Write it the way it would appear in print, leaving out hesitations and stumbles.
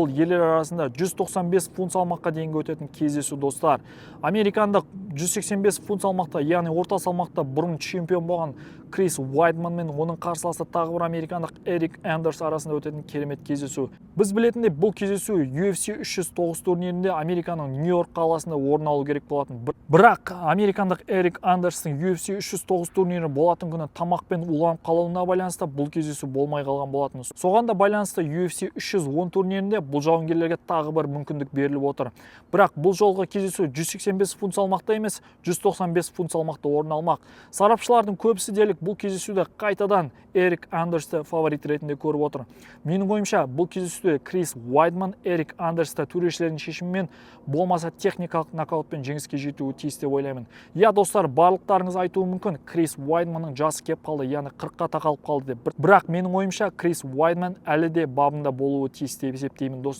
Бұл ерлер арасында 195 фунт салмаққа дейінгі өтетін кездесу, достар. Американдық 185 фунт салмақта, яғни орта салмақта бұрын чемпион болған Крис Уайдман мен оның қарсыласы, тағы бір американдық Эрик Андерс арасында өтетін керемет кездесу. Біз білетіндей, бұл кездесу UFC 309 турнирінде Американың Нью-Йорк қаласында орын алу керек болатын. Бірақ американдық Эрик Андерстің UFC 309 турнирі болатын күні тамақпен уланып қалуына байланысты бұл кездесу болмай қалған болатын. Соған да байланысты UFC 310 турнирінде бұл жауынгерлерге тағы бір мүмкіндік беріліп отыр. Бірақ бұл жолғы кездесу 185 фунт салмақта емес, 195 фунт салмақта орын алмақ. Сарапшылардың көбісі дерлік бұл кездесуде қайтадан Эрик Андерсті фаворит ретінде көріп отыр. Менің ойымша, бұл кездесуде Крис Уайдман Эрик Андерсті төрешілердің шешімімен болмаса техникалық нокаутпен жеңіске жетуі тиіс деп ойлаймын. Иә, достар, барлықтарыңыз айтуы мүмкін, Крис Уайдманның жасы кеп қалды, яғни 40-қа тақалып қалды деп. Бірақ менің ойымша, Крис Уайдман әлі де бабында болуы тиіс деп есептеймін, достар.